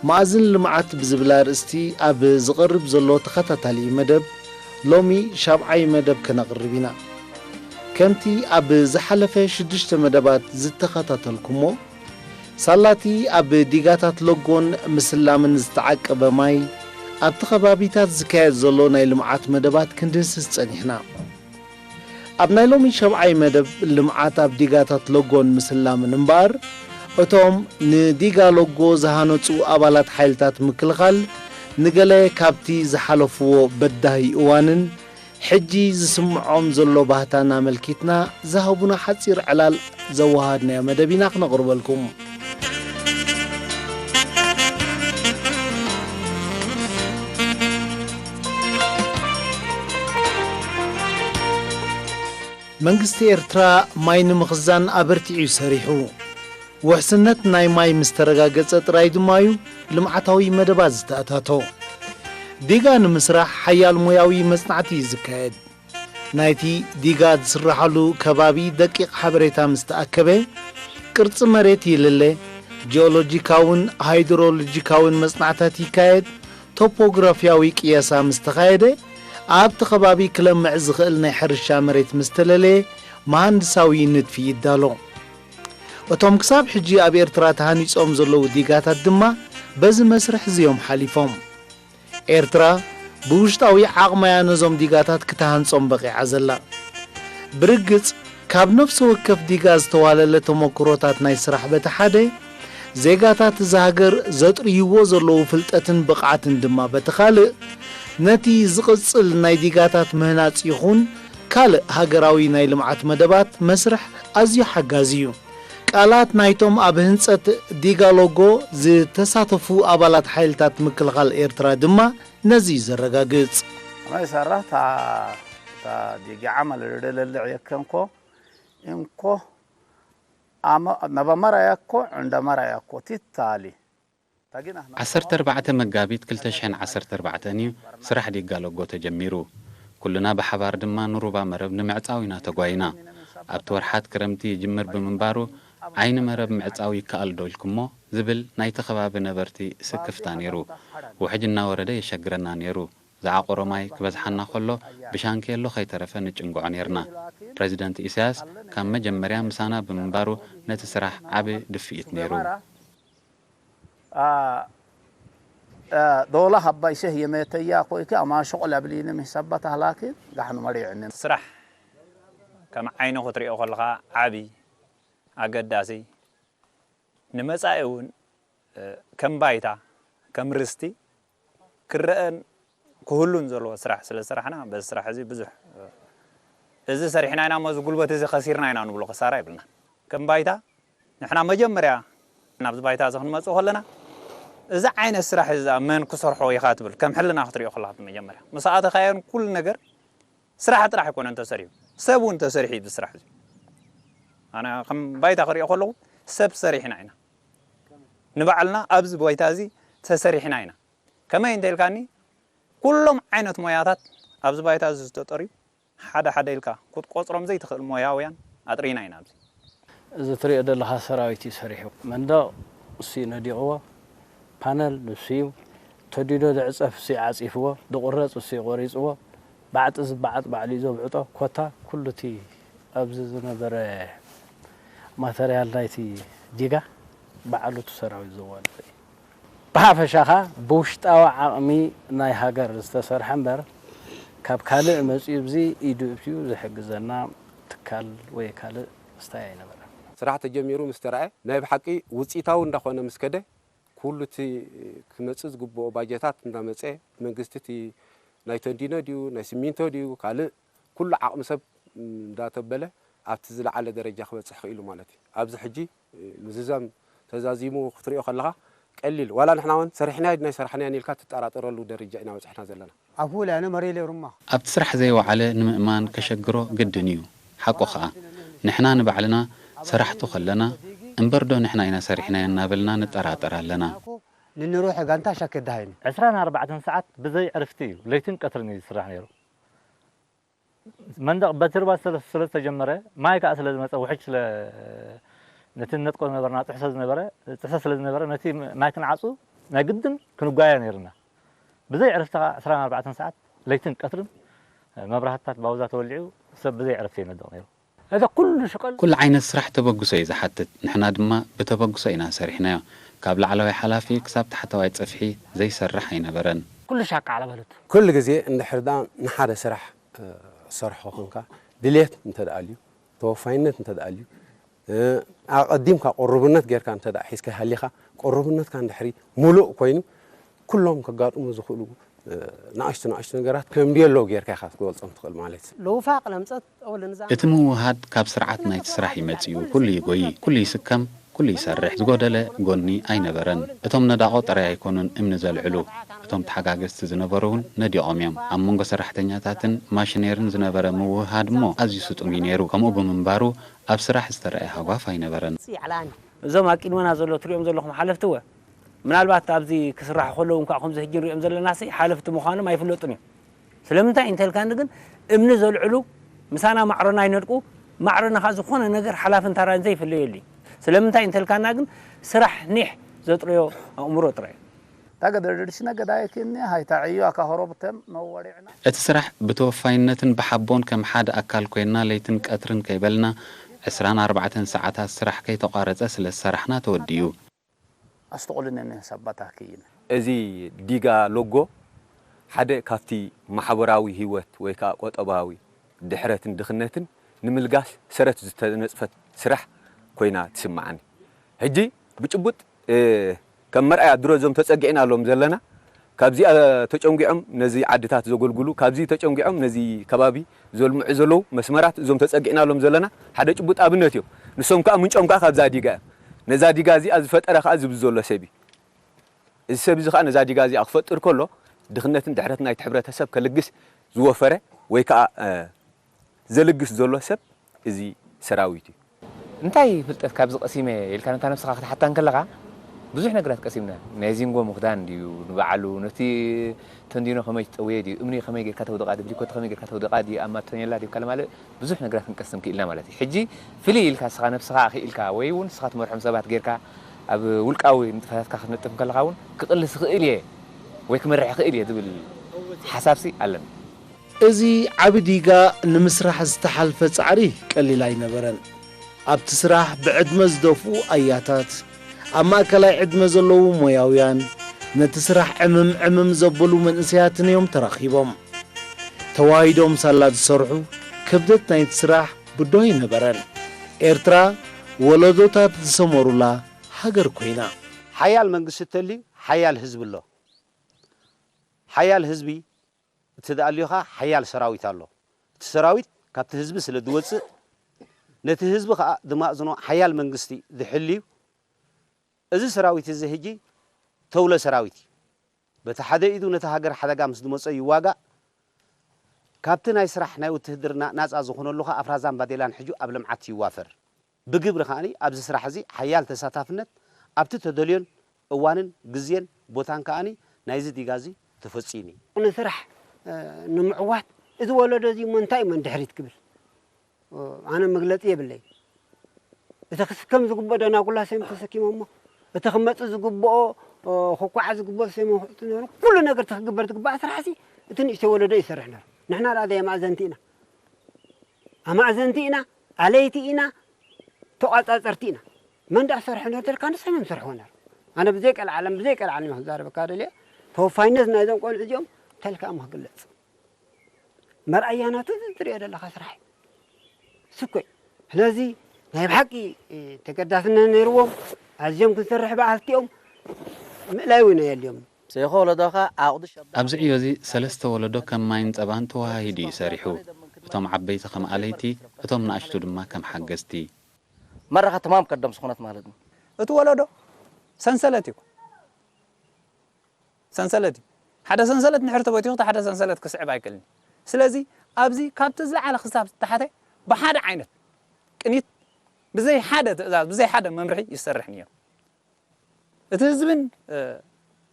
መኣዝን ልምዓት ብዝብል ኣርእስቲ ኣብ ዝቐርብ ዘሎ ተኸታታሊ መደብ፣ ሎሚ ሻብዓይ መደብ ከነቕርብ ኢና። ከምቲ ኣብ ዝሓለፈ ሽዱሽተ መደባት ዝተኸታተልኩሞ፣ ሳላቲ ኣብ ዲጋታት ሎጎን ምስላምን ዝተዓቀበ ማይ፣ ኣብቲ ከባቢታት ዝካየድ ዘሎ ናይ ልምዓት መደባት ክንድህስስ ጸኒሕና። ኣብ ናይ ሎሚ ሻብዓይ መደብ ልምዓት ኣብ ዲጋታት ሎጎን ምስላምን እምበኣር፣ እቶም ንዲጋ ሎጎ ዝሃነጹ ኣባላት ሓይልታት ምክልኻል፣ ንገለ ካብቲ ዝሓለፍዎ በዳሂ እዋንን ሕጂ ዝስምዖም ዘሎ ባህታን ኣመልኪትና ዝሃቡና ሓጺር ዕላል ዘወሃድናዮ መደብ ኢና ክነቕርበልኩም። መንግስቲ ኤርትራ ማይ ንምኽዛን ኣበርቲዑ እዩ ሰሪሑ። ውሕስነት ናይ ማይ ምስ ተረጋገጸ ጥራይ ድማ እዩ ልምዓታዊ መደባት ዝተኣታቶ። ዲጋ ንምስራሕ ሓያል ሞያዊ መጽናዕቲ እዩ ዝካየድ። ናይቲ ዲጋ ዝስረሓሉ ከባቢ ደቂቕ ሓበሬታ ምስ ተኣከበ፣ ቅርጺ መሬት ይልለ፣ ጂኦሎጂካውን ሃይድሮሎጂካውን መጽናዕታት ይካየድ፣ ቶፖግራፍያዊ ቅየሳ ምስ ተኻየደ፣ ኣብቲ ከባቢ ክለምዕ ዝኽእል ናይ ሕርሻ መሬት ምስ ተለለየ፣ መሃንድሳዊ ንድፊ ይዳሎ። እቶም ክሳብ ሕጂ ኣብ ኤርትራ ተሃኒጾም ዘለዉ ዲጋታት ድማ በዚ መስርሕ እዚ እዮም ሓሊፎም። ኤርትራ ብውሽጣዊ ዓቕማ'ያ ነዞም ዲጋታት ክትሃንጾም በቒዓ ዘላ። ብርግጽ፣ ካብ ነፍሲ ወከፍ ዲጋ ዝተዋለለ ተመክሮታት ናይ ስራሕ በቲ ሓደ፣ ዜጋታት እዛ ሃገር ዘጥርይዎ ዘለዉ ፍልጠትን ብቕዓትን ድማ በቲ ካልእ፣ ነቲ ዝቕጽል ናይ ዲጋታት ምህናጽ ይኹን ካልእ ሃገራዊ ናይ ልምዓት መደባት መስርሕ ኣዝዩ ሓጋዚ እዩ። ቃላት ናይቶም ኣብ ህንጸት ዲጋ ሎጎ ዝተሳተፉ ኣባላት ሓይልታት ምክልኻል ኤርትራ ድማ ነዚ እዩ ዘረጋግጽ። ኣመ ሰራ ታ ታ ዲጊ ዓመል ደለለ ዕየከንኮ እንኮ ኣመ ነበመራ ያኮ ዕንደመራ ያኮ ቲታሊ ታጊና ዓሰርተ ኣርባዕተ መጋቢት ክልተ ሽሕን ዓሰርተ ኣርባዕተን እዩ ስራሕ ዲጋ ሎጎ ተጀሚሩ። ኩልና ብሓባር ድማ ንሩባ መረብ ንምዕጻው ኢና ተጓይና። ኣብቲ ወርሓት ክረምቲ ይጅምር ብምንባሩ፣ ዓይኒ መረብ ምዕጻው ይከኣል ዶ ኢልኩሞ? ዝብል ናይቲ ከባቢ ነበርቲ ስክፍታ ነይሩ። ውሕጅ እናወረደ የሸግረና ነይሩ። ዝዓቆሮ ማይ ክበዝሓና ከሎ፣ ብሻንኬሎ ከይተረፈ ንጭንግዖ ነይርና። ፕረዚደንት ኢሳያስ ካብ መጀመርያ ምሳና ብምንባሩ፣ ነቲ ስራሕ ዓቢ ድፍኢት ነይሩ። ዶላ ሃባይ ሸህ የመተያ ኮይኪ ኣማሾቕ ለብሊኒ ምሰበታ ላኪን ጋሕኑ መሪዕኒ። ስራሕ ከም ዓይኒ ክትሪኦ ከለኻ ዓቢ፣ ኣገዳሲ፣ ንመጻኢ እውን፣ እ፣ ከም ባይታ፣ ከም ርስቲ ክረአን ክህሉን ዘለዎ ስራሕ ስለ ዝሰራሕና፣ በዚ ስራሕ እዚ ብዙሕ፣ እ፣ እዚ ሰሪሕና ኢና እሞ፣ እዚ ጉልበት እዚ ከሲርና ኢና ንብሎ፣ ክሳራ የብልናን። ከም ባይታ፣ ንሕና መጀመርያ ናብዚ ባይታ እዚ ክንመጽእ ከለና፣ እዚ ዓይነት ስራሕ እዚ መን ክሰርሖ ኢኻ ትብል፣ ከም ሕልና ክትሪኦ ከለኻ መጀመርያ። ምስ ኣተኻዮን ኩሉ ነገር ስራሕ ጥራሕ ኣይኮነን ተሰሪሑ፣ ሰብ እውን ተሰሪሑ እዩ እዚ ስራሕ እዚ። ኣነ ከም ባይታ ክሪኦ ከለኹ ሰብ ሰሪሕና ኢና። ንባዕልና ኣብዚ ባይታ እዚ ተሰሪሕና ኢና። ከመይ እንተ ኢልካኒ፣ ኩሎም ዓይነት ሞያታት ኣብዚ ባይታ እዚ ዝተጠርዩ ሓደ ሓደ ኢልካ ክትቆጽሮም ዘይትኽእል ሞያውያን ኣጥሪና ኢና ኣብዚ። እዚ ትሪኦ ዘለኻ ሰራዊት እዩ ሰሪሑ። መንደቕ ንሱ እዩ ነዲቕዎ፣ ፓነል ንሱ እዩ፣ ሰዲዶ ዝዕጸፍ እሱ ይዓጺፍዎ፣ ዝቑረጽ እሱ ይቖሪጽዎ፣ ባዕጢ ዝበዓጥ ባዕሉ እዩ ዘብዕጦ። ኮታ ኩሉ እቲ ኣብዚ ዝነበረ ማተርያል ናይቲ ዲጋ ባዕሉ እቲ ሰራዊት ዘዋድኦ እዩ። ብሓፈሻ ኸኣ ብውሽጣዊ ዓቕሚ ናይ ሃገር ዝተሰርሐ እምበር፣ ካብ ካልእ መጺኡ፣ እዚ ኢዱ እትዩ ዝሕግዘና ትካል ወይ ካልእ ክስታይ ኣይነበረን። ስራሕ ተጀሚሩ ምስ ተራእየ፣ ናይ ብሓቂ ውጽኢታዊ እንዳኾነ ምስ ከደ፣ ኩሉ እቲ ክመጽእ ዝግብኦ ባጀታት እንዳመጸ፣ መንግስቲ እቲ ናይ ተንዲኖ ድዩ፣ ናይ ሲሚንቶ ድዩ፣ ካልእ ኩሉ ዓቕሚ ሰብ እንዳተበለ ኣብቲ ዝለዓለ ደረጃ ክበጽሕ ክኢሉ ማለት እዩ። ኣብዚ ሕጂ ምዝዛም ተዛዚሙ ክትሪኦ ከለኻ ቀሊል፣ ዋላ ንሕና እውን ሰሪሕናዮ ድና ኣይሰራሕናዮን ኢልካ ትጠራጠረሉ ደረጃ ኢና በጺሕና ዘለና። ኣብ ሁላነ መሬ ሌሩማ። ኣብቲ ስራሕ ዘይወዓለ ንምእማን ከሸግሮ ግድን እዩ። ሓቁ ኸኣ፣ ንሕና ንባዕልና ሰራሕቱ ከለና፣ እምበርዶ ንሕና ኢና ሰሪሕናዮ እናበልና ንጠራጠር ኣለና። ንንሩሕ ጋንታ ሻክ የዳሃይኒ። ዕስራን ኣርባዕተን ሰዓት ብዘይ ዕርፍቲ እዩ፣ ለይትን ቀትርን እዩ ዝስራሕ ነይሩ። መንደቕ በቲ ርባ ስለ ስለ ዝተጀመረ፣ ማይ ከኣ ስለ ዝመጸ፣ ውሕጅ ስለ ነቲ ንነጥቆ ዝነበርና ጥሕሶ ዝነበረ ጥሕሶ ስለ ዝነበረ፣ ነቲ ማይ ክንዓጹ ናይ ግድን ክንጓየ ነይርና። ብዘይ ዕረፍቲ ከኣ ዕስራን ኣርባዕተን ሰዓት ለይትን ቀትርን መብራህትታት ባውዛ ተወሊዑ ሰብ ብዘይ ዕረፍቲ ይነድቕ ነይሩ። እዚ ኩሉ ሽቐል ኩሉ ዓይነት ስራሕ ተበግሶ እዩ ዝሓትት፣ ንሕና ድማ ብተበግሶ ኢና ሰሪሕናዮ። ካብ ላዕለዋይ ሓላፊ ክሳብ ታሕተዋይ ጽፍሒ ዘይሰርሕ ኣይነበረን። ኩሉ ሻቃ ዓለበሉት። ኩሉ ግዜ እንድሕር ደኣ ንሓደ ስራሕ ሰርሖ ኮንካ ድሌት እንተ ደኣ ኣልዩ፣ ተወፋይነት እንተ ደኣ ኣልዩ፣ ኣቐዲምካ ቅሩብነት ጌርካ እንተ ደኣ ሒዝካ ሃሊኻ፣ ቅሩብነትካ እንድሕሪ ሙሉእ ኮይኑ፣ ኩሎም ከጋጥሙ ዝኽእሉ ንኣሽቱ ንኣሽቱ ነገራት ከም ድየለዉ ጌርካ ኢኻ ክትገልጾም ትኽእል ማለት እዩ። ለውፋቅ ለምጸት ኣወለ ንዛ እቲ ምውህሃድ ካብ ስርዓት ናይቲ ስራሕ ይመጽእ እዩ። ኩሉ ይጎዪ፣ ኩሉ ይስከም፣ ኩሉ ይሰርሕ። ዝጎደለ ጎኒ ኣይነበረን። እቶም ነዳቖ ጥራይ ኣይኮኑን እምኒ ዘልዕሉ። እቶም ተሓጋገዝቲ ዝነበሩ እውን ነዲቖም እዮም። ኣብ መንጎ ሰራሕተኛታትን ማሽነርን ዝነበረ ምውህሃድ እሞ ኣዝዩ ስጡም እዩ ነይሩ። ከምኡ ብምንባሩ ኣብ ስራሕ ዝተረኣየ ሃጓፍ ኣይነበረን። ይዓላኒ። እዞም ኣብ ቅድመና ዘሎ ትሪኦም ዘለኹም ሓለፍቲ እወ ምናልባት ኣብዚ ክስራሕ ከለዉ እንኳ ከምዚ ሕጂ ንሪኦም ዘለናሲ ሓለፍቲ ምዃኖም ኣይፍለጡን እዮም። ስለምንታይ እንተልካኒ ግን እምኒ ዘልዕሉ ምሳና ማዕረና ይነድቁ፣ ማዕረና ከዓ ዝኾነ ነገር ሓላፍን ታራን ዘይፍለየሉ እዩ። ስለምንታይ እንተልካና ግን ስራሕ ኒሕ ዘጥረዮ ኣእምሮ ጥራይ እዩ። ተገደርድሽነ ገዳይክኒ ሃይታ ዕዮ ኣካኸሮ ብተም መወሪዕና። እቲ ስራሕ ብተወፋይነትን ብሓቦን ከም ሓደ ኣካል ኮይንና ለይትን ቀትርን ከይበልና ዕስራን ኣርባዕተን ሰዓታት ስራሕ ከይተቋረጸ ስለ ዝሰራሕና ተወዲኡ። ኣስተቑልነኒ ሰባታ ክይነ። እዚ ዲጋ ሎጎ ሓደ ካብቲ ማሕበራዊ ህይወት ወይ ከዓ ቆጠባዊ ድሕረትን ድኽነትን ንምልጋስ ሰረት ዝተነፅፈት ስራሕ ኮይና ትስምዓኒ። ሕጂ ብጭቡጥ ከም መርኣያ ድሮ እዞም ተፀጊዕናሎም ዘለና ካብዚኣ ተጨንጒዖም ነዚ ዓድታት ዘገልግሉ ካብዚ ተጨንጒዖም ነዚ ከባቢ ዘልምዑ ዘለዉ መስመራት እዞም ተፀጊዕናሎም ዘለና ሓደ ጭቡጥ ኣብነት እዮም። ንሶም ከዓ ምንጮም ከዓ ካብዛ ዲጋ እዮም። ነዛ ዲጋ እዚኣ ዝፈጠረ ከዓ ዝብል ዘሎ ሰብ እዩ። እዚ ሰብ እዚ ከዓ ነዛ ዲጋ እዚኣ ክፈጥር ከሎ ድኽነትን ድሕረትን ናይቲ ሕብረተሰብ ከልግስ ዝወፈረ ወይ ከዓ ዘልግስ ዘሎ ሰብ እዚ ሰራዊት እዩ። እንታይ ፍልጠት ካብዚ ቀሲመ ኢልካ ነታ ነብስኻ ክትሓታ እንከለኻ ብዙሕ ነገራት ቀሲምና። ናይ ዚንጎ ምኽዳን ድዩ ንባዕሉ፣ ነቲ ተንዲኖ ከመይ ትጠውየ ድዩ፣ እምኒ ከመይ ጌርካ ተውድቓ ድዩ፣ ብሊኮቶ ከመይ ጌርካ ተውድቓ ድዩ፣ ኣብ ማቶኔላ ድዩ ካልእ ማልእ ብዙሕ ነገራት ክንቀስም ክኢልና ማለት እዩ። ሕጂ ፍልይ ኢልካ ንስኻ ነብስኻ ኣኽኢልካ ወይ እውን ንስኻ ትመርሖም ሰባት ጌርካ ኣብ ውልቃዊ ንጥፈታትካ ክትነጥፍ እንከለኻ እውን ክቕልስ እኽእል እየ ወይ ክመርሕ እኽእል እየ ዝብል ሓሳብሲ ኣለኒ። እዚ ዓቢ ዲጋ ንምስራሕ ዝተሓልፈ ጻዕሪ ቀሊል ኣይነበረን። ኣብቲ ስራሕ ብዕድመ ዝደፍኡ ኣያታት፣ ኣብ ማእከላይ ዕድመ ዘለዉ ሞያውያን፣ ነቲ ስራሕ ዕምም ዕምም ዘበሉ መንእሰያትን እዮም ተራኺቦም። ተዋሂዶም ሳላ ዝሰርሑ፣ ክብደት ናይቲ ስራሕ ብዶ ኣይነበረን። ኤርትራ ወለዶታት ዝሰመሩላ ሃገር ኮይና። ሓያል መንግስቲ እንተልዩ ሓያል ህዝቢ ኣሎ። ሓያል ህዝቢ እቲ ደኣልዩ ኸዓ ሓያል ሰራዊት ኣሎ። እቲ ሰራዊት ካብቲ ህዝቢ ስለ ዝወፅእ ነቲ ህዝቢ ኸዓ ዝማእዝኖ ሓያል መንግስቲ ዝሕልዩ እዚ ሰራዊት እዚ ሕጂ ተውለ ሰራዊት እዩ። በቲ ሓደ ኢዱ ነቲ ሃገር ሓደጋ ምስ ዝመጾ ይዋጋእ፣ ካብቲ ናይ ስራሕ ናይ ውትህድርና ናጻ ዝኾነሉ ኸኣ ኣፍራዛን ባዴላን ሕጂ ኣብ ልምዓት ይዋፈር። ብግብሪ ከኣኒ ኣብዚ ስራሕ እዚ ሓያል ተሳታፍነት ኣብቲ ተደልዮን እዋንን ግዜን ቦታን ከኣኒ ናይዚ ዲጋ እዚ ተፈጺሙ እዩ። ንስራሕ ንምዕዋት እዚ ወለዶ እዚ እሞ እንታይ እሞ ንድሕሪት ክብል? ኣነ መግለጺ የብለይ። እቲ ክስከም ዝግብኦ ደናጉላስ እዮም ተሰኪሞሞ። እቲ ክመጽእ ዝግብኦ ክጓዓዝ ዝግብኦ ሰሜን ክእቱ ነይሩ። ኩሉ ነገር እቲ ክግበር ዝግባእ ስራሕሲ እቲ ንእሽተይ ወለዶ ይሰርሕ ነይሩ። ንሕና ደኣ ዘየማእዘንቲ ኢና። ኣማእዘንቲ ኢና፣ ኣለይቲ ኢና፣ ተቋጻጸርቲ ኢና። መን ደኣ ሰርሐ ነይሩ ተልካ ንሶም እዮም ዝሰርሕዎ ነይሩ። ኣነ ብዘይ ቀልዓለም፣ ብዘይ ቀልዓለም እዮም ክዛረበካ ደልየ። ተወፋይነት ናይዞም ቆልዑ እዚኦም ተልካ እዮም ክግለጽ። መርኣያ ናቱ እዚ ትሪኦ ዘለኻ ስራሕ እዩ። ስኮይ። ስለዚ ናይ ብሓቂ፣ እ፣ ተገዳስነት ነይርዎም፣ ኣዝዮም ክንሰርሕ በዓልቲ እዮም። ምእላይ እውን ኣየድልዮም። ሰይኮ ወለዶኻ ዓቕዱ ሸባ ኣብዚ ዕዮ እዚ ሰለስተ ወለዶ ከም ማይን ጸባን ተወሃሂዱ እዩ ሰሪሑ። እቶም ዓበይቲ ከም ኣለይቲ፣ እቶም ንኣሽቱ ድማ ከም ሓገዝቲ። መረኻ ተማም ቀደም ዝኾነት ማለት ነው። እቲ ወለዶ ሰንሰለት እዩ። ሰንሰለት እዩ። ሓደ ሰንሰለት እንድሕር ተበቲኹ፣ እቲ ሓደ ሰንሰለት ክስዕብ ኣይክእልን እዩ። ስለዚ ኣብዚ ካብቲ ዝለዓለ ክሳብ ታሕተ ብሓደ ዓይነት ቅኒት፣ ብዘይ ሓደ ትእዛዝ፣ ብዘይ ሓደ መምርሒ ይሰርሕ ነይሩ። እቲ ህዝብን፣ እ፣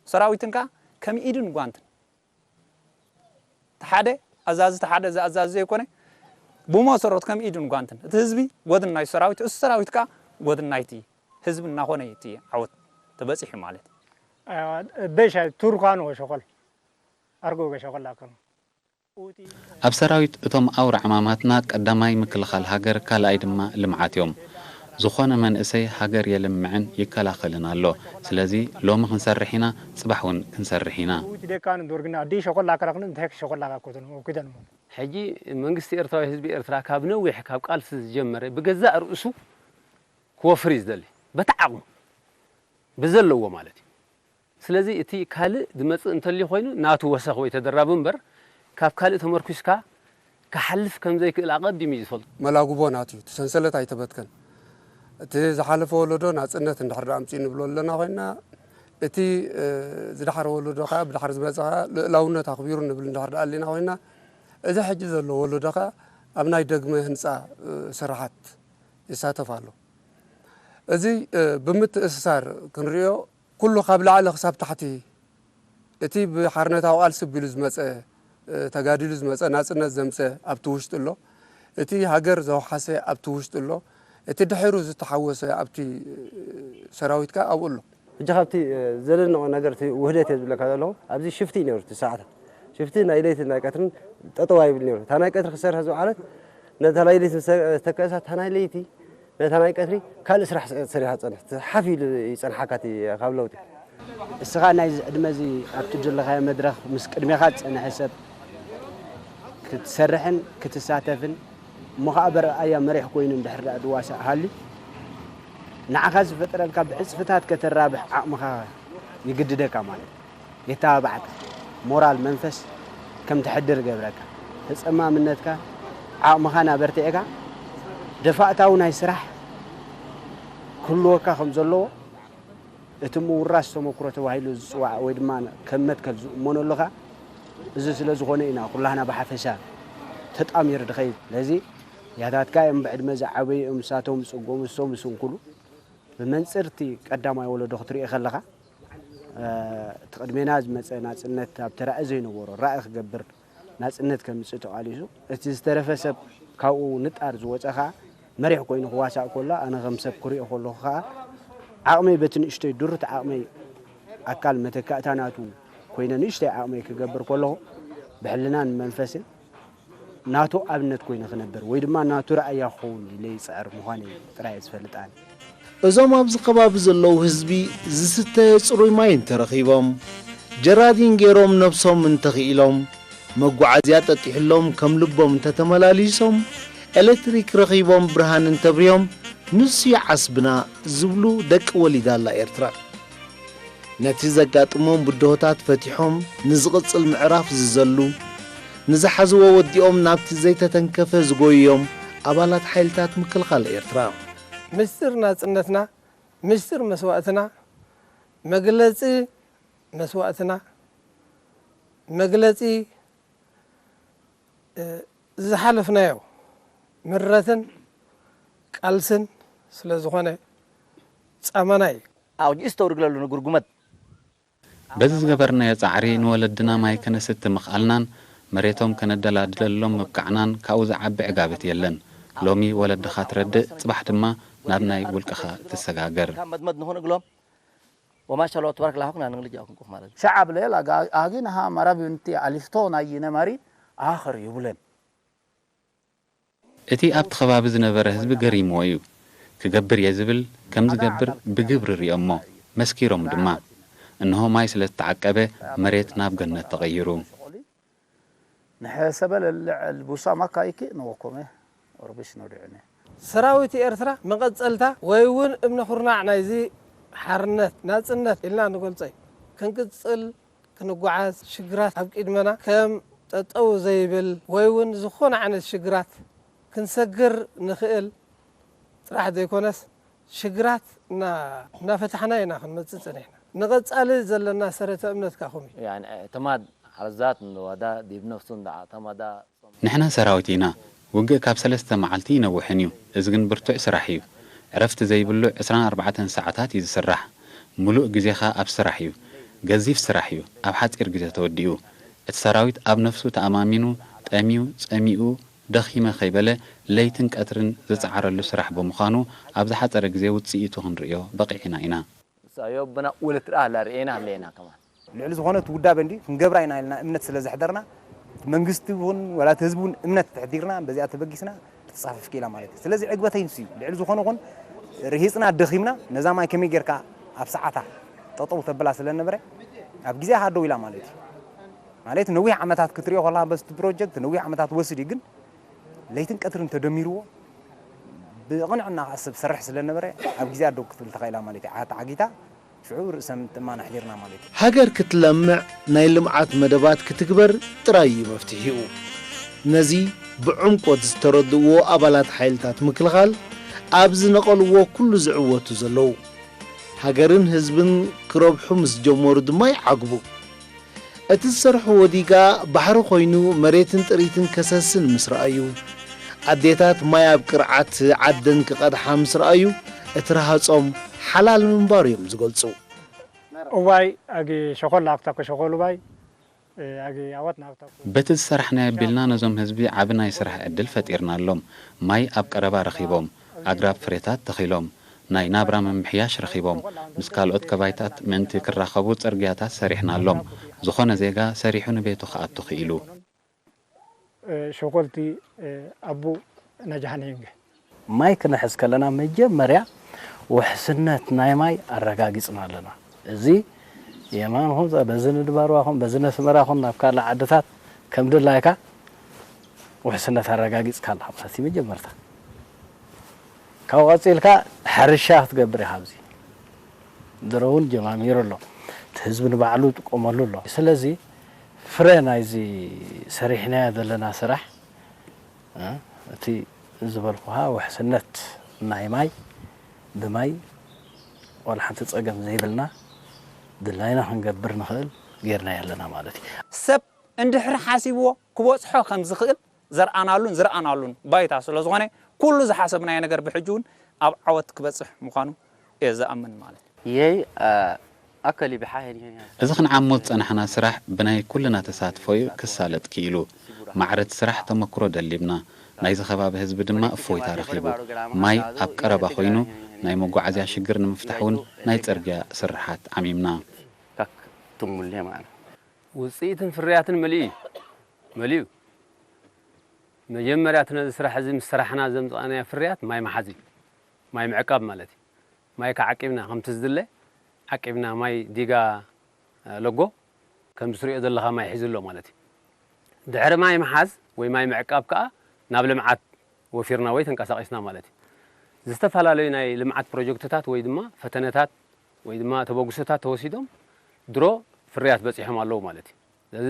ሰራዊትን ከኣ ከም ኢድን ጓንትን። እቲ ሓደ ኣዛዚ፣ እቲ ሓደ ዝኣዛዚ ዘይኮነ፣ ብመሰረቱ ከም ኢድን ጓንትን። እቲ ህዝቢ ጎድን ናይ ሰራዊት፣ እቲ ሰራዊት ከኣ ጎድን ናይቲ ህዝቢ እናኾነ እዩ እቲ ዓወት ተበጺሑ ማለት እዩ። Beşe Turkan o şokol. Argo ge şokol akın. ኣብ ሰራዊት እቶም ኣውራ ዕማማትና ቀዳማይ ምክልኻል ሃገር፣ ካልኣይ ድማ ልምዓት እዮም። ዝኾነ መንእሰይ ሃገር የልምዕን ይከላኸልን ኣሎ። ስለዚ ሎሚ ክንሰርሕ ኢና፣ ጽባሕ እውን ክንሰርሕ ኢና። Uti dekan dorgina di şokol akrakın tek şokol akakotun okiden mo. ሕጂ መንግስቲ ኤርትራ ወይ ህዝቢ ኤርትራ ካብ ነዊሕ ካብ ቃልሲ ዝጀመረ ብገዛእ ርእሱ ክወፍር እዩ ዝደሊ። በቲ ዓቕሙ ብዘለዎ ማለት እዩ። ስለዚ እቲ ካልእ ዝመጽእ እንተልዩ ኮይኑ ናቱ ወሰኽ ወይ ተደራቢ እምበር ካብ ካልእ ተመርኩስካ ክሓልፍ ከም ዘይክእል ኣቐዲሙ እዩ ዝፈልጦ። መላጉቦ ናቱ እዩ። እቲ ሰንሰለት ኣይተበትከን። እቲ ዝሓለፈ ወለዶ ናጽነት እንድሕር ደኣ ኣምጺኡ ንብሎ ኣለና ኮይንና፣ እቲ፣ እ፣ ዝደሓረ ወለዶ ከኣ ብድሕሪ ዝመጸ ከኣ ልኡላውነት ኣኽቢሩ ንብል እንድሕር ደኣ ኣለና ኮይንና፣ እዚ ሕጂ ዘሎ ወለዶ ከኣ ኣብ ናይ ደግመ ህንጻ፣ እ፣ ስራሓት ይሳተፍ ኣሎ። እዚ፣ እ፣ ብምትእስሳር ክንሪኦ፣ ኩሉ ካብ ላዕሊ ክሳብ ታሕቲ፣ እቲ ብሓርነታዊ ቃልሲ ኣቢሉ ዝመጸ፣ እ፣ ተጋዲሉ ዝመጸ፣ ናጽነት ዘምጸ ኣብቲ ውሽጢ ኣሎ። እቲ ሃገር ዘውሓሰ ኣብቲ ውሽጢ ኣሎ። እቲ ድሒሩ ዝተሓወሰ ኣብቲ፣ እ፣ ሰራዊት ከኣ ኣብኡ ኣሎ። ሕጂ ካብቲ፣ እ፣ ዘደንቕ ነገር እቲ ውህደት እየ ዝብለካ ዘለኹ። ኣብዚ ሽፍቲ እዩ ነይሩ እቲ ሰዓታት። ሽፍቲ ናይ ለይትን ናይ ቀትርን ጠጠው ኣይብል ነይሩ። እታ ናይ ቀትሪ ክሰርሕ ዝወዓለት ነታ ናይ ለይቲ ምስ ተከእሳ፣ እታ ናይ ለይቲ ነታ ናይ ቀትሪ ካልእ ስራሕ ሰሪሓ ትጸንሕ። ሓፍ ኢሉ ይጸንሓካ እቲ ካብ ለውጢ። እስኻ ናይዚ ዕድመ እዚ ኣብቲ ዘለኻዮ መድረኽ ምስ ቅድሜኻ ዝጸንሐ ሰብ ክትሰርሕን ክትሳተፍን፣ እሞ ኸዓ በረኣያ መሪሕ ኮይኑ እንድሕር ደኣ ዝዋሳእ ሃልዩ፣ ንዓኻ ዝፈጠረልካ ብዕጽፍታት ከተራብሕ ዓቕምኻ ይግድደካ ማለት እዩ። የተባብዓካ፣ ሞራል መንፈስ ከም ተሕድር ይገብረካ። ተጸማምነትካ፣ ዓቕምኻን ኣበርቲዕካ፣ ደፋእታዊ ናይ ስራሕ ክህልወካ ከም ዘለዎ፣ እቲ ምውራስ ተመክሮ ተባሂሉ ዝጽዋዕ ወይ ድማ ከም መትከል ዝእመነሉ ኸኣ፣ እዚ ስለ ዝኾነ ኢና ኩላህና ብሓፈሻ ተጣሚሩ ድኸይድ። ስለዚ ያታትካ እዮም ብዕድመ ዝዓበዩ እዮም፣ ንሳቶም ዝጽገሙ፣ ንሶም ዝስንክሉ። ብመንጽር እቲ ቀዳማይ ወለዶ ክትሪኦ ከለኻ፣ እ፣ እቲ ቅድሜና ዝመጸ ናጽነት ኣብ ተራኢ ዘይነበሮ ራኢ ክገብር፣ ናጽነት ከምጽእ ተቓሊሱ፣ እቲ ዝተረፈ ሰብ ካብኡ ንጣር ዝወጸ ኸኣ መሪሕ ኮይኑ ክዋሳእ ከሎ፣ ኣነ ከም ሰብ ክሪኦ ከለኹ ኸኣ ዓቕመይ በቲ ንእሽተይ ድሩት ዓቕመይ ኣካል መተካእታ ናቱ ኮይነ ንእሽተይ ዓቕመይ ክገብር ከለኹ ብሕልናን መንፈስን ናቱ ኣብነት ኮይነ ክነብር ወይ ድማ ናቱ ረኣያ ክኸውን ኢለ ይጽዕር ምዃነይ ጥራይ እየ ዝፈልጥ ኣነ። እዞም ኣብዚ ከባቢ ዘለዉ ህዝቢ ዝስተየ ጽሩይ ማይ እንተረኺቦም፣ ጀራዲን ገይሮም ነብሶም እንተኽኢሎም፣ መጓዓዝያ ጠጢሑሎም ከም ልቦም እንተተመላሊሶም፣ ኤሌክትሪክ ረኺቦም ብርሃን እንተብርዮም፣ ንሱ እዩ ዓስብና ዝብሉ ደቂ ወሊዳ ኣላ ኤርትራ። ነቲ ዘጋጥሞም ብድሆታት ፈቲሖም ንዝቕጽል ምዕራፍ ዝዘሉ፣ ንዝሓዝዎ ወዲኦም ናብቲ ዘይተተንከፈ ዝጎይዮም ኣባላት ሓይልታት ምክልኻል ኤርትራ። ምስጢር ናጽነትና፣ ምስጢር መስዋእትና፣ መግለጺ መስዋእትና፣ መግለጺ፣ እ፣ ዝሓለፍናዮ ምረትን ቃልስን ስለ ዝኾነ ጻማና እዩ። ኣውጅ እስተውርግለሉ ንጉርጉመት። በዚ ዝገበርናዮ ጻዕሪ ንወለድና ማይ ከነስቲ ምኽኣልናን መሬቶም ከነደላድለሎም ምብቃዕናን ካብኡ ዝዓቢ ዕጋበት የለን። ሎሚ ወለድኻ ትረድእ፣ ጽባሕ ድማ ናብ ናይ ውልቅኻ ትሰጋገር። ካብ መድመድ ንኹን እግሎም وما شاء الله تبارك الله حقنا نغلق ياكم كوخ مارد. ሸዓብ ለየል ኣጋ- ኣጊን ሃ መራቢ እንቲ ኣሊፍቶ ናይ ነማሪ ኣኽር ይብለን። እቲ ኣብቲ ከባቢ ዝነበረ ህዝቢ ገሪምዎ እዩ። ክገብር እየ ዝብል ከም ዝገብር ብግብሪ ሪኦሞ፣ መስኪሮም ድማ። እንሆ ማይ ስለ ዝተዓቀበ መሬት ናብ ገነት ተቐይሩ። ንሐሰበ ለልዕ ልቡሳ ማካይኪ ነወኮመ ኦርብሽ ነዱዕነ። ሰራዊት ኤርትራ መቐጸልታ ወይ እውን እምነ ኩርናዕ ናይዚ ሓርነት ናጽነት ኢልና ንገልጾ እዩ። ክንቅጽል ክንጓዓዝ ሽግራት ኣብ ቅድመና ከም ጠጠው ዘይብል ወይ እውን ዝኾነ ዓይነት ሽግራት ክንሰግር ንኽእል ጥራሕ ዘይኮነስ ሽግራት እናፈታሕና ኢና ክንመጽእ ጸኒሕና። ንቐጻሊ ዘለና ሰረተ እምነት ካኹም እዩ። يعني اعتماد على الذات ودا ديب نفسه دا اعتمد ንሕና ሰራዊት ኢና። ውግእ ካብ ሰለስተ መዓልቲ ይነውሕን እዩ። እዚ ግን ብርቱዕ ስራሕ እዩ። ዕረፍቲ ዘይብሉ ዕስራን ኣርባዕተን ሰዓታት እዩ ዝስራሕ። ሙሉእ ግዜኻ ኣብ ስራሕ እዩ። ገዚፍ ስራሕ እዩ። ኣብ ሓጺር ግዜ ተወዲኡ። እቲ ሰራዊት ኣብ ነፍሱ ተኣማሚኑ፣ ጠምዩ፣ ጸሚኡ፣ ደኺመ ከይበለ ለይትን ቀትርን ዝጸዓረሉ ስራሕ ብምዃኑ ኣብ ዝሓጸረ ግዜ ውጽኢቱ ክንርእዮ በቒዕና ኢና። سيوبنا ولترى لا رئينا لينا كمان ልዕሊ ዝኾነ እቲ ውዳበ እንዲ ክንገብራ ኢና ኢልና እምነት ስለ ዘሕደርና እቲ መንግስቲ እውን ወላ እቲ ህዝቢ እውን እምነት ተሕዲርና በዚኣ ተበጊስና ክትፃፈፍ ክኢላ ማለት እዩ። ስለዚ ዕግበተይ ንሱ እዩ። ልዕሊ ዝኾነ ኹን ርሂፅና ደኺምና ነዛ ማይ ከመይ ጌርካ ኣብ ሰዓታ ጠጠው ተብላ ስለ ነበረ ኣብ ግዜ ሃደው ኢላ ማለት እዩ። ማለት ነዊሕ ዓመታት ክትሪኦ ከለካ በስቲ ፕሮጀክት ነዊሕ ዓመታት ወስድ እዩ ግን ለይትን ቀትርን ተደሚርዎ ብቕንዕና ከዓ ሰብ ሰርሕ ስለ ነበረ ኣብ ግዜ ኣደው ክትብል ተኸኢላ ማለት እዩ። ዓታ ዓጊታ ሽዑ ርእሰ ምትእምማን ኣሕዲርና ማለት እዩ። ሃገር ክትለምዕ ናይ ልምዓት መደባት ክትግበር ጥራይ እዩ መፍትሒኡ። ነዚ ብዕምቆት ዝተረድእዎ ኣባላት ሓይልታት ምክልኻል ኣብ ዝነቐልዎ ኩሉ ዝዕወቱ ዘለዉ። ሃገርን ህዝብን ክረብሑ ምስ ጀመሩ ድማ ይዓግቡ። እቲ ዝሰርሕዎ ዲጋ ባሕሪ ኮይኑ መሬትን ጥሪትን ከሰስን ምስ ረኣዩ፣ ኣዴታት ማይ ኣብ ቅርዓት ዓደን ክቐድሓ ምስ ረኣዩ፣ እቲ ረሃጾም ሓላል ምንባሩ እዮም ዝገልጹ። ኡባይ ኣጊ ሸኾል ናክታኮ ሸኾል ኡባይ ኣጊ ኣወት ናክታኮ በቲ ዝሰራሕናዮ ኣቢልና ነዞም ህዝቢ ዓቢ ናይ ስራሕ ዕድል ፈጢርናሎም። ማይ ኣብ ቀረባ ረኺቦም፣ ኣግራብ ፍሬታት ተኺሎም፣ ናይ ናብራ ምምሕያሽ ረኺቦም፣ ምስ ካልኦት ከባይታት ምእንቲ ክራኸቡ ጽርግያታት ሰሪሕናሎም። ዝኾነ ዜጋ ሰሪሑ ንቤቱ ክኣቱ ክኢሉ። ሸኾልቲ ኣቡ ነጃሕን ሂንገ ማይ ክነሕዝ ከለና መጀመርያ ውሕስነት ናይ ማይ ኣረጋጊፅና ኣለና። እዚ የማንኹም በዚ ንድባርዋኹም በዚ ነስመራኹም ናብ ካልእ ዓድታት ከም ድላይካ ውሕስነት ኣረጋጊፅካ ኣለኻ ማለት እዩ መጀመርታ። ካብኡ ቀፂልካ ሕርሻ ክትገብር ኢኻ ኣብዚ ድሮ እውን ጀማሚሩ ኣሎ። እቲ ህዝቢ ንባዕሉ ይጥቀመሉ ኣሎ። ስለዚ ፍረ ናይዚ ሰሪሕናዮ ዘለና ስራሕ እቲ ዝበልኩኻ ውሕስነት ናይ ማይ ብማይ ዋላ ሓንቲ ፀገም ዘይብልና ድላይና ክንገብር ንኽእል ጌርናዮ ኣለና ማለት እዩ። ሰብ እንድሕሪ ሓሲብዎ ክበፅሖ ከም ዝኽእል ዘርኣናሉን ዝረኣናሉን ባይታ ስለ ዝኾነ ኩሉ ዝሓሰብናዮ ነገር ብሕጂ እውን ኣብ ዓወት ክበፅሕ ምዃኑ እየ ዝኣምን ማለት እዩ። Yei akali bixa heni heni. እዚ ክንዓሞ ዝጸናሕና ስራሕ ብናይ ኩልና ተሳትፎ እዩ ክሳለጥ ክኢሉ። ማዕረ እቲ ስራሕ ተመክሮ ደሊብና፣ ናይዚ ከባቢ ህዝቢ ድማ እፎይታ ረኺቡ። ማይ ኣብ ቀረባ ኮይኑ ናይ መጓዓዝያ ሽግር ንምፍታሕ እውን ናይ ጽርግያ ስርሓት ዓሚምና። Kak tumulle maana. ውፅኢትን ፍርያትን መሊኡ እዩ። መሊኡ። መጀመርያ እቲ ነዚ ስራሕ እዚ ምስ ሰራሕና ዘምፃእናዮ ፍርያት ማይ ምሓዝ እዩ። ማይ ምዕቃብ ማለት እዩ። ማይ ከዓ ዓቂብና ከምቲ ዝድለ ዓቂብና ማይ ዲጋ ለጎ ከምዚ ትሪኦ ዘለኻ ማይ ሒዙ ኣሎ ማለት እዩ። ድሕሪ ማይ ምሓዝ ወይ ማይ ምዕቃብ ከዓ ናብ ልምዓት ወፊርና ወይ ተንቀሳቒስና ማለት እዩ። ዝተፈላለዩ ናይ ልምዓት ፕሮጀክትታት ወይ ድማ ፈተነታት ወይ ድማ ተበግሶታት ተወሲዶም ድሮ ፍርያት በፂሖም ኣለዉ ማለት እዩ። ስለዚ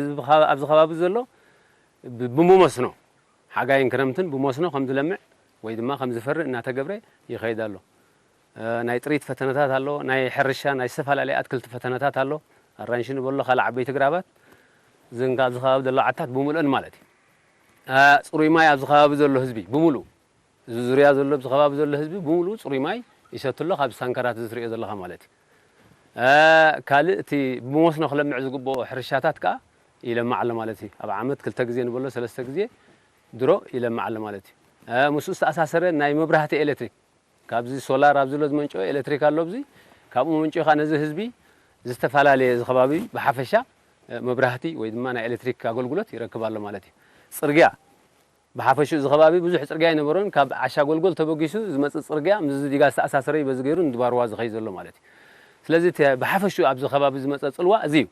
ኣብዚ ከባቢ ዘሎ ብመስኖ ሓጋይን ክረምትን ብመስኖ ከም ዝለምዕ ወይ ድማ ከም ዝፈሪ እናተገብረ ይኸይድ ኣሎ። ናይ ጥሪት ፈተነታት ኣሎ፣ ናይ ሕርሻ ናይ ዝተፈላለዩ ኣትክልቲ ፈተነታት ኣሎ። ኣራንሺ ንበሎ ካልእ ዓበይቲ ግራባት እዘን ኣብዚ ከባቢ ዘለዋ ዓድታት ብምልኦን ማለት እዩ። ፅሩይ ማይ ኣብዚ ከባቢ ዘሎ ህዝቢ ብምሉእ እዚ ዙርያ ዘሎ ኣብዚ ከባቢ ዘሎ ህዝቢ ብምሉእ ፅሩይ ማይ ይሰቲ ኣሎ ካብዚ ታንከራት እዚ ትሪኦ ዘለኻ ማለት እዩ። ካልእ እቲ ብመስኖ ክለምዕ ዝግብኦ ሕርሻታት ከዓ ይለምዕ ኣሎ ማለት እዩ። ኣብ ዓመት ክልተ ግዜ ንበሎ ሰለስተ ግዜ ድሮ ይለምዕ ኣሎ ማለት እዩ። ምስኡ ዝተኣሳሰረ ናይ መብራህቲ ኤሌክትሪክ ካብዚ ሶላር ኣብዚ ዘሎ ዝመንጨወ ኤሌክትሪክ ኣሎ ኣብዚ ካብኡ መንጭኻ ነዚ ህዝቢ ዝተፈላለየ እዚ ከባቢ ብሓፈሻ መብራህቲ ወይ ድማ ናይ ኤሌክትሪክ ኣገልግሎት ይረክብ ኣሎ ማለት እዩ። ፅርግያ ብሓፈሽኡ እዚ ከባቢ ብዙሕ ፅርግያ ኣይነበሮን። ካብ ዓሻ ጎልጎል ተበጊሱ ዝመፅእ ፅርግያ ምስዚ ዲጋ ዝተኣሳሰረ እዩ። በዚ ገይሩ ንድባርዋ ዝኸይ ዘሎ ማለት እዩ። ስለዚ እቲ ብሓፈሽኡ ኣብዚ ከባቢ ዝመፀ ፅልዋ እዚ እዩ።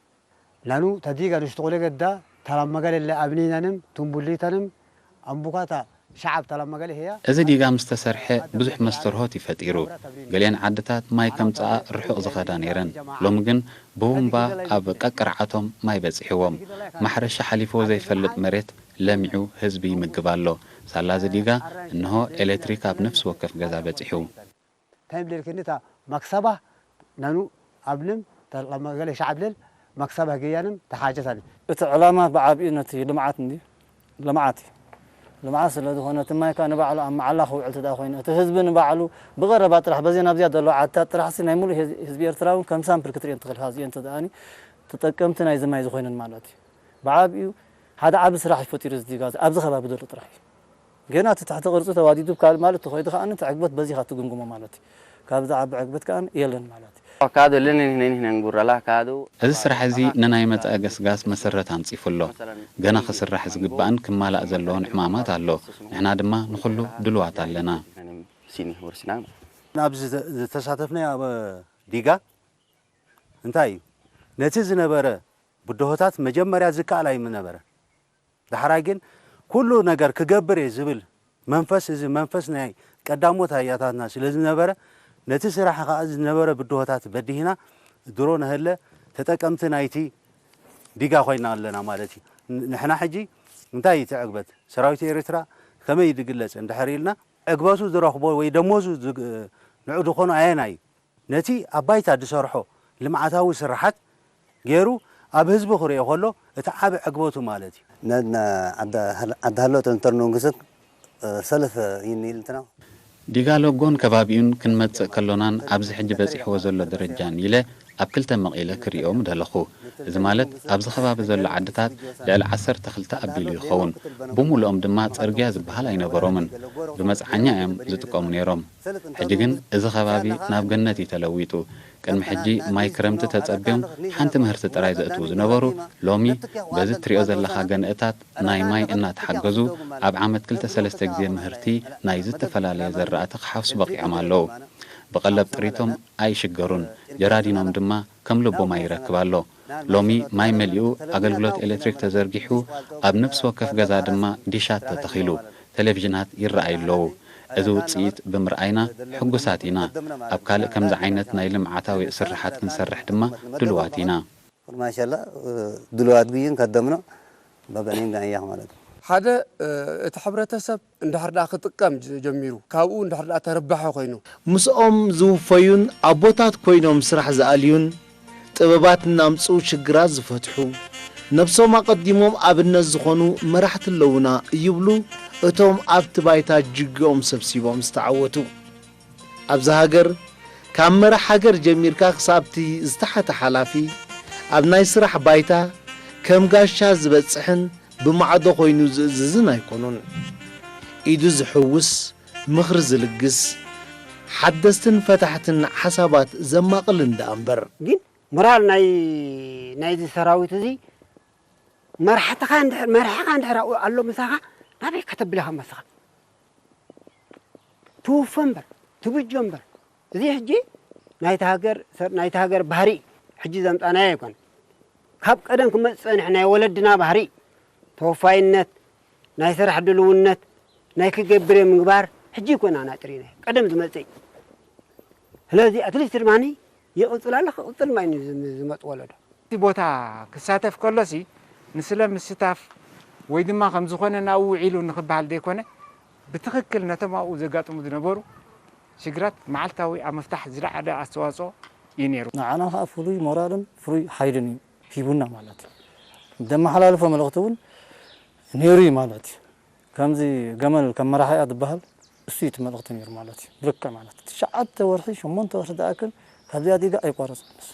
Nanu ta diga nushtuqule gadda talam magalelle abninanim tumbullitanim ambukata shacab talam magale heya. እዚ ዲጋ ምስ ተሰርሐ ብዙሕ መስተርሆት እዩ ፈጢሩ። ገሊአን ዓድታት ማይ ከምጽኣ ርሑቕ ዝኸዳ ነይረን። ሎሚ ግን ብቡምባ ኣብ ቀቅርዓቶም ማይ በጺሕዎም። ማሕረሻ ሓሊፍዎ ዘይፈልጥ መሬት ለሚዑ ህዝቢ ይምግብ ኣሎ። ሳላ እዚ ዲጋ እንሆ ኤሌክትሪክ ኣብ ነፍሲ ወከፍ ገዛ በጺሑ። Taim lel kinita maksaba nanu abnim talam magale shacab lel maksaba geyanim tahajatani. እቲ ዕላማ ብዓቢኡ ነቲ ልምዓት እንዲ ልምዓት እዩ። ልምዓት ስለ ዝኾነ እቲ ማይ ከኣ ንባዕሉ ኣብ መዓላ ክውዕል እንተ ደኣ ኮይኑ እቲ ህዝቢ ንባዕሉ ብቐረባ ጥራሕ በዚኣ ናብዚኣ ዘለዋ ዓድታት ጥራሕሲ ናይ ሙሉእ ህዝ- ህዝቢ ኤርትራ እውን ከም ሳምፕል ክትሪኤን ትኽእል እዚኤን እንተ ደኣኒ ተጠቀምቲ ናይዚ ማይ ዝኾይነን ማለት እዩ። ብዓቢኡ ሓደ ዓቢ ስራሕ እዩ ፈጢሩ እዚ ዲጋ ኣብዚ ከባቢ ዘሎ ጥራሕ እዩ። ገና እቲ ትሕቲ ቅርጺ ተዋዲዱ ካልእ ማለት ተኾይዱ ከኣ እቲ ዕግበት በዚ ኢኻ ትግምግሞ ማለት እዩ። ካብዚ ዓቢ ዕግበት ከኣ የለን ማለት እዩ። Kado lenen hinen hinen gurala kado. እዚ ስራሕ እዚ ንናይ መጻኢ ገስጋስ መሰረት ኣንጺፉ ኣሎ። ገና ክስራሕ ዝግባእን ክማላእ ዘለዎን ዕማማት ኣሎ። ንሕና ድማ ንኹሉ ድሉዋት ኣለና። Sini horsina. ኣብዚ ዝተሳተፍናዮ ኣብ ዲጋ እንታይ እዩ ነቲ ዝነበረ ብድሆታት መጀመርያ ዝከኣል ኣይምነበረ። ዳሕራይ ግን ኩሉ ነገር ክገብር እየ ዝብል መንፈስ፣ እዚ መንፈስ ናይ ቀዳሞት ኣያታትና ስለ ዝነበረ ነቲ ስራሕ ከዓ ዝነበረ ብድሆታት በዲህና ድሮ ነህለ ተጠቀምቲ ናይቲ ዲጋ ኮይና ኣለና ማለት እዩ። ንሕና ሕጂ እንታይ እዩ እቲ ዕግበት ሰራዊት ኤርትራ ከመይ እዩ ዝግለጽ እንድሕር ኢልና ዕግበቱ ዝረኽቦ ወይ ደሞዙ ንዑ ዝኾኑ ኣየናይ እዩ? ነቲ ኣብ ባይታ ዝሰርሖ ልምዓታዊ ስርሓት ገይሩ ኣብ ህዝቢ ክርእዮ ከሎ እቲ ዓቢ ዕግበቱ ማለት እዩ። ዓዲ ሃለወት እንተርኖ እንግስት ሰለፍ ይንኢል እንትና ዲጋሎጎን ከባቢኡን ክንመጽእ ከሎናን ኣብዚ ሕጂ በጺሕዎ ዘሎ ደረጃን ኢለ ኣብ ክልተ መቒለ ክርእዮ ምደለኹ። እዚ ማለት ኣብዚ ከባቢ ዘሎ ዓድታት ልዕሊ ዓሰርተ ክልተ ኣቢሉ ይኸውን። ብምሉኦም ድማ ጽርግያ ዝበሃል ኣይነበሮምን። ብመጽዓኛ እዮም ዝጥቀሙ ነይሮም። ሕጂ ግን እዚ ከባቢ ናብ ገነት እዩ ተለዊጡ። ቅድሚ ሕጂ ማይ ክረምቲ ተጸብዮም ሓንቲ ምህርቲ ጥራይ ዘእትዉ ዝነበሩ ሎሚ በዚ ትሪኦ ዘለኻ ገንእታት ናይ ማይ እናተሓገዙ ኣብ ዓመት ክልተ ሰለስተ ግዜ ምህርቲ ናይ ዝተፈላለየ ዘራእቲ ክሓፍሱ በቒዖም ኣለዉ። ብቐለብ ጥሪቶም ኣይሽገሩን። ጀራዲኖም ድማ ከም ልቡ ማይ ይረክብ ኣሎ። ሎሚ ማይ መሊኡ ኣገልግሎት ኤሌክትሪክ ተዘርጊሑ ኣብ ነፍሲ ወከፍ ገዛ ድማ ዲሻት ተተኺሉ። ቴሌቪዥናት ይረኣዩ ኣለዉ። እዚ ውፅኢት ብምርኣይና ሕጉሳት ኢና። ኣብ ካልእ ከምዚ ዓይነት ናይ ልምዓታዊ ስርሓት ክንሰርሕ ድማ ድሉዋት ኢና። ማሻላ ድሉዋት ግይን ከደምኖ በበኔን ጋንያኽ ማለት እዩ። ሓደ እቲ ሕብረተሰብ እንድሕር ደኣ ክጥቀም ጀሚሩ ካብኡ እንድሕር ደኣ ተረባሒ ኮይኑ ምስኦም ዝውፈዩን ኣቦታት ኮይኖም ስራሕ ዝኣልዩን ጥበባት እናምፅኡ ሽግራት ዝፈትሑ ነብሶም ኣቐዲሞም ኣብነት ዝኾኑ መራሕቲ ኣለዉና ይብሉ እቶም ኣብቲ ባይታ ጅግኦም ሰብሲቦም ዝተዓወቱ። ኣብዚ ሃገር ካብ መራሕ ሃገር ጀሚርካ ክሳብቲ ዝተሓተ ሓላፊ ኣብ ናይ ስራሕ ባይታ ከም ጋሻ ዝበፅሕን ብማዕዶ ኮይኑ ዝእዝዝን ኣይኮኑን። ኢዱ ዝሕውስ፣ ምኽሪ ዝልግስ፣ ሓደስትን ፈታሕትን ሓሳባት ዘማቕል እንዳ እምበር። ግን ሞራል ናይ ናይዚ ሰራዊት እዚ መራሕትኻ እንድሕር መራሕኻ እንድሕር ኣብኡ ኣሎ ምሳኻ ናበይ ከተብልኻ መስኻ ትውፈ እምበር ትብጆ እምበር እዚ ሕጂ ናይቲ ሃገር ናይቲ ሃገር ባህሪ ሕጂ ዘምጻናዮ ኣይኮነ ካብ ቀደም ክመጽእ ጸንሕ ናይ ወለድና ባህሪ ተወፋይነት ናይ ስራሕ ድልውነት ናይ ክገብር ምግባር ሕጂ ይኮና ናጥሪና ቀደም ዝመጽእ ስለዚ ኣትሊስት ድማኒ ይቕጽል ኣሎ ክቕጽል ማይ ዝመጽእ ወለዶ እቲ ቦታ ክሳተፍ ከሎሲ ንስለ ምስታፍ ወይ ድማ ከም ዝኾነ ናብኡ ውዒሉ ንኽበሃል ዘይኮነ ብትኽክል ነቶም ኣብኡ ዘጋጥሙ ዝነበሩ ሽግራት መዓልታዊ ኣብ ምፍታሕ ዝለዓለ ኣስተዋፅኦ እዩ ነይሩ። ንዓና ከዓ ፍሉይ ሞራልን ፍሉይ ሓይልን እዩ ሂቡና ማለት እዩ። ዘመሓላልፎ መልእኽቲ እውን ነይሩ እዩ ማለት እዩ። ከምዚ ገመል ከም መራሒ እያ ዝበሃል እሱ እዩ እቲ መልእኽቲ ነይሩ ማለት እዩ። ብልክዕ ማለት ትሽዓተ ወርሒ ሸሞንተ ወርሒ ዝኣክል ካብዚኣ ዲጋ ኣይቋረፅን ንሱ።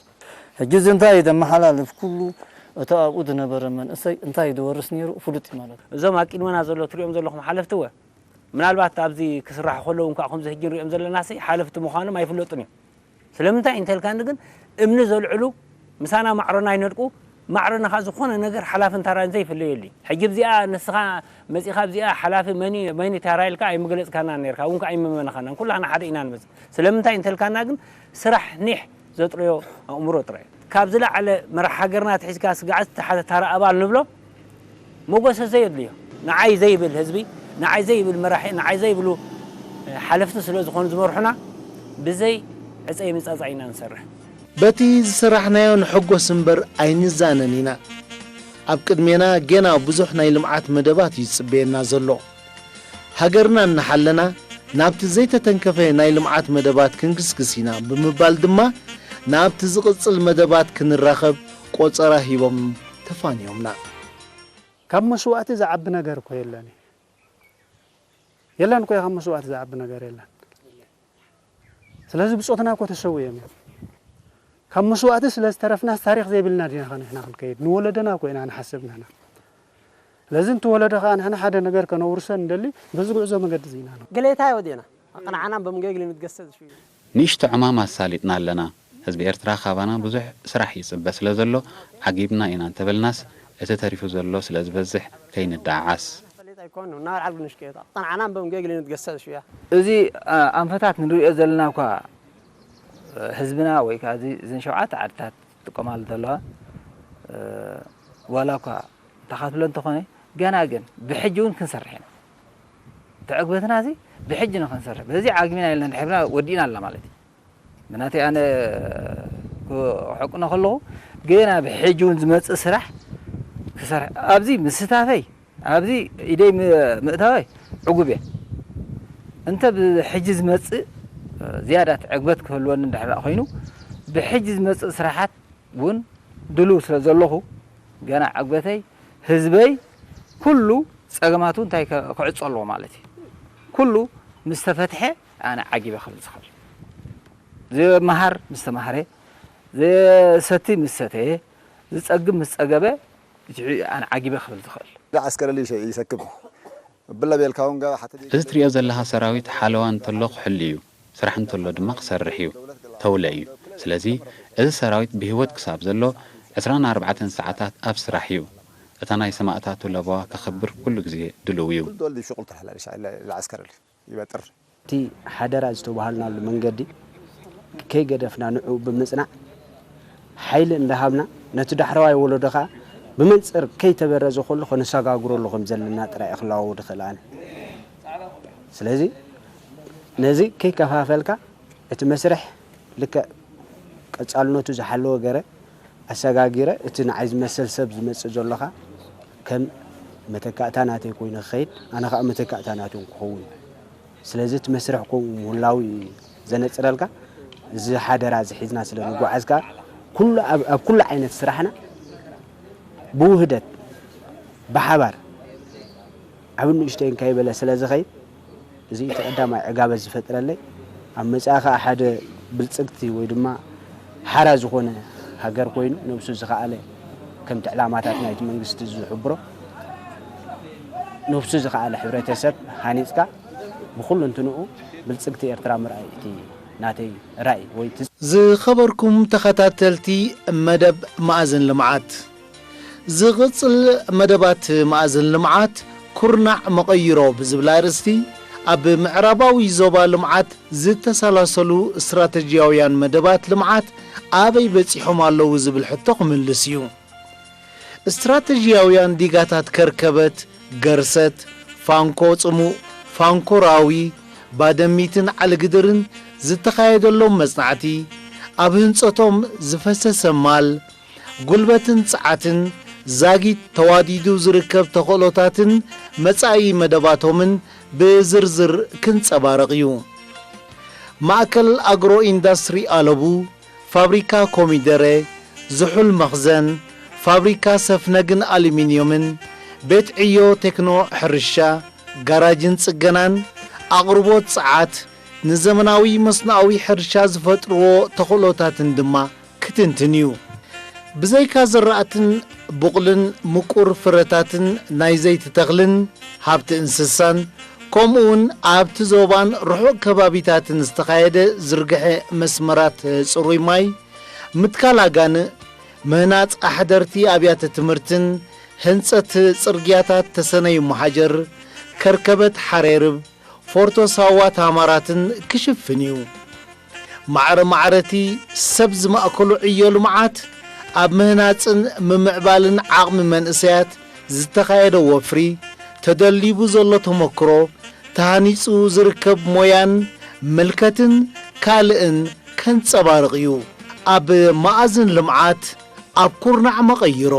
ሕጂ እዚ እንታይ እዩ ዘመሓላልፍ ኩሉ እቲ ኣብኡ ዝነበረ መንእሰይ እንታይ እዩ ዝወርስ ነይሩ ፍሉጥ እዩ ማለት እዩ። እዞም ኣብ ቅድመና ዘሎ ትሪኦም ዘለኹም ሓለፍቲ እወ ምናልባት ኣብዚ ክስራሕ ከለዉ እንኳ ከምዚ ሕጂ ንሪኦም ዘለናሲ ሓለፍቲ ምዃኖም ኣይፍለጡን እዮም። ስለምንታይ እንተልካኒ ግን እምኒ ዘልዕሉ ምሳና ማዕሮና ይነድቁ። ማዕሮና ከኣ ዝኾነ ነገር ሓላፍን ታራን ዘይፍለየሉ እዩ። ሕጂ ኣብዚኣ ንስኻ መጺኻ ኣብዚኣ ሓላፊ መን እዩ፣ መን እዩ ታራ ኢልካ ኣይምገለጽካናን ነርካ፣ እውን ከኣ ኣይምመነኻናን። ኩላህና ሓደ ኢና ንመጽእ። ስለምንታይ እንተልካና ግን ስራሕ ኒሕ ዘጥረዮ ኣእምሮ ጥራይ። ካብ ዝለዓለ መራሕ ሃገርና ኣትሒዝካ ስጋዕ ዝተሓተ ታራ ኣባል ንብሎ መጎሰ ዘየድልዮ፣ ንዓይ ዘይብል ህዝቢ፣ ንዓይ ዘይብል መራሒ፣ ንዓይ ዘይብሉ ሓለፍቲ ስለ ዝኾኑ ዝመርሑና ብዘይ ዕጸ ምጻጻ ኢና ንሰርሕ። በቲ ዝሰራሕናዮ ንሕጎስ እምበር ኣይንዛነን ኢና። ኣብ ቅድሜና ጌና ብዙሕ ናይ ልምዓት መደባት እዩ ዝጽበየና ዘሎ። ሃገርና እናሓለና ናብቲ ዘይተተንከፈ ናይ ልምዓት መደባት ክንግስግስ ኢና ብምባል ድማ ናብቲ ዝቕጽል መደባት ክንራኸብ ቆጸራ ሂቦም ተፋንዮምና። ካብ መስዋእቲ ዝዓቢ ነገር እኮ የለን። የለን እኮ ካብ መስዋእቲ ዝዓቢ ነገር የለን። ስለዚ ብጾትና እኮ ተሰዊኦም እዮም። ካብ መስዋእቲ ስለ ዝተረፍናስ ታሪኽ ዘይብልና ዲና ኸ ንሕና ክንከይድ? ንወለደና እኮ ኢና ንሓስብ ንሕና። ስለዚ ነቲ ወለዶ ኸኣ ንሕና ሓደ ነገር ከነውርሶ ንደሊ በዚ ጉዕዞ መገዲ እዚ ኢና። ገሌታ ወዴና ኣቕንዓናም በምጌግሊ ንትገሰ ዝሽዩ ንእሽቶ ዕማም ኣሳሊጥና ኣለና። ህዝቢ ኤርትራ ካባና ብዙሕ ስራሕ ይጽበ ስለ ዘሎ ዓጊብና ኢና እንተበልናስ እቲ ተሪፉ ዘሎ ስለ ዝበዝሕ ከይንደዓዓስ። ፈሊጥ ኣይኮኑ እናር ዓል ንሽከታ ኣቕንዓናም በምጌግሊ ንትገሰ ዝሽያ እዚ ኣንፈታት ንሪኦ ዘለና እኳ ህዝብና ወይ ከዓ እዚ እዘን ሸውዓተ ዓድታት ትጥቀማሉ ዘለዋ ዋላ እኳ ተኻትሎ እንተኾነ ገና ግን ብሕጂ እውን ክንሰርሕ ኢና። እቲ ዕግበትና እዚ ብሕጂ ንክንሰርሕ በዚ ዓግቢና ኢልና እንድሕርና ወዲእና ኣላ ማለት እዩ። ብናተይ ኣነ ክሕቁኖ ከለኹ ገና ብሕጂ እውን ዝመፅእ ስራሕ ክሰርሕ ኣብዚ ምስታፈይ ኣብዚ ኢደይ ምእታወይ ዕጉብ እየ። እንተ ብሕጂ ዝመፅእ ዝያዳ ዕግበት ክህልወኒ እንድሕር ኮይኑ ብሕጂ ዝመፅእ ስራሓት እውን ድልው ስለ ዘለኹ ገና ዕግበተይ ህዝበይ ኩሉ ፀገማቱ እንታይ ክዕፆ ኣለዎ ማለት እዩ። ኩሉ ምስ ተፈትሐ ኣነ ዓጊበ ክብል ዝኽእል። ዝመሃር ምስ ተማህረ፣ ዝሰቲ ምስ ሰተየ፣ ዝፀግብ ምስ ፀገበ እቲ ኣነ ዓጊበ ክብል ዝኽእል። عسكر اللي شيء يسكب ብላ ቤልካ እውን ገባ ሓተ እዚ ትሪኦ ዘለኻ ሰራዊት ሓለዋ እንተሎ ክሕሉ እዩ፣ ስራሕ እንተሎ ድማ ክሰርሕ እዩ፣ ተውለ እዩ። ስለዚ እዚ ሰራዊት ብህይወት ክሳብ ዘሎ ዕስራን ኣርባዕተን ሰዓታት ኣብ ስራሕ እዩ። እታ ናይ ሰማእታቱ ለበዋ ከኽብር ኩሉ ግዜ ድልው እዩ። كل دول دي شغل ترحل العسكر اللي يبقى ጥር እቲ ሓደራ ዝተባሃልናሉ መንገዲ ከይገደፍና ንዕኡ ብምጽናዕ ሓይሊ እንዳሃብና ነቲ ዳሕረዋይ ወለዶ ከኣ ብመንጽር ከይተበረዘ ከሎ ከነሰጋግረሉ ከም ዘለና ጥራይ እየ ክለዋወጥ እኽእል ኣነ። ስለዚ ነዚ ከይከፋፈልካ እቲ መስርሕ ልክዕ ቀጻልነቱ ዝሓለወ ገረ ኣሰጋጊረ እቲ ንዓይ ዝመስል ሰብ ዝመጽእ ዘሎ ከኣ ከም መተካእታ ናተይ ኮይኑ ክኸይድ ኣነ ከኣ መተካእታ ናቶም ክኸውን። ስለዚ እቲ መስርሕ ከምኡ ምህላዉ እዩ ዘነጽረልካ። እዚ ሓደራ እዚ ሒዝና ስለ ንጓዓዝ ከኣ ኩሉ ኣብ ኣብ ኩሉ ዓይነት ስራሕና ብውህደት ብሓባር ዓብን ንእሽተይን ከይበለ ስለ ዝኸይድ እዚ እቲ ቀዳማይ ዕጋበት ዝፈጥረለይ ኣብ መጻኢ ከኣ ሓደ ብልጽግቲ ወይ ድማ ሓራ ዝኾነ ሃገር ኮይኑ ነብሱ ዝኸኣለ ከምቲ ዕላማታት ናይቲ መንግስቲ ዝሕብሮ ነብሱ ዝኸኣለ ሕብረተሰብ ሃኒጽካ ብኹሉ እንትንኡ ብልጽግቲ ኤርትራ ምርኣይ እቲ ናተይ ራእይ ወይ እቲ ዝኸበርኩም ተኸታተልቲ መደብ መኣዝን ልምዓት ዝቕጽል መደባት መኣዝን ልምዓት ኩርናዕ መቐይሮ ብዝብል ኣርእስቲ ኣብ ምዕራባዊ ዞባ ልምዓት ዝተሰላሰሉ ስትራተጂያውያን መደባት ልምዓት ኣበይ በጺሖም ኣለዉ ዝብል ሕቶ ክምልስ እዩ። ስትራተጂያውያን ዲጋታት ከርከበት፣ ገርሰት፣ ፋንኮ ጽሙእ፣ ፋንኮ ራዊ፣ ባደሚትን ዓሊግድርን ዝተኻየደሎም መጽናዕቲ ኣብ ህንጸቶም ዝፈሰሰ ማል፣ ጉልበትን ጸዓትን ዛጊት ተዋዲዱ ዝርከብ ተኽእሎታትን መጻኢ መደባቶምን ብዝርዝር ክንጸባረቕ እዩ። ማእከል ኣግሮ ኢንዳስትሪ ኣለቡ፣ ፋብሪካ ኮሚደረ፣ ዝሑል መኽዘን፣ ፋብሪካ ሰፍነግን ኣሉሚንዮምን፣ ቤት ዕዮ ቴክኖ ሕርሻ፣ ጋራጅን ጽገናን፣ ኣቕርቦት ጸዓት፣ ንዘመናዊ መስኖኣዊ ሕርሻ ዝፈጥርዎ ተኽእሎታትን ድማ ክትንትን እዩ። ብዘይካ ዝራእትን ቡቕልን ምቁር ፍረታትን ናይ ዘይቲ ተኽልን ሃብቲ እንስሳን ከምኡውን ኣብቲ ዞባን ርሑቕ ከባቢታትን ዝተኻየደ ዝርግሐ መስመራት ጽሩይ ማይ፣ ምትካል ኣጋንእ፣ ምህናጽ ኣሕደርቲ ኣብያተ ትምህርትን ህንጸት ጽርግያታት ተሰነይ መሓጀር፣ ከርከበት ሓሬርብ፣ ፎርቶ ሳዋ ታማራትን ክሽፍን እዩ። ማዕረ ማዕረቲ ሰብ ዝማእከሉ ዕዮ ልምዓት ኣብ ምህናጽን ምምዕባልን ዓቕሚ መንእሰያት ዝተኻየደ ወፍሪ፣ ተደሊቡ ዘሎ ተመክሮ፣ ተሃኒጹ ዝርከብ ሞያን ምልከትን ካልእን ከንጸባርቕ እዩ። ኣብ መኣዝን ልምዓት ኣብ ኩርናዕ መቐይሮ።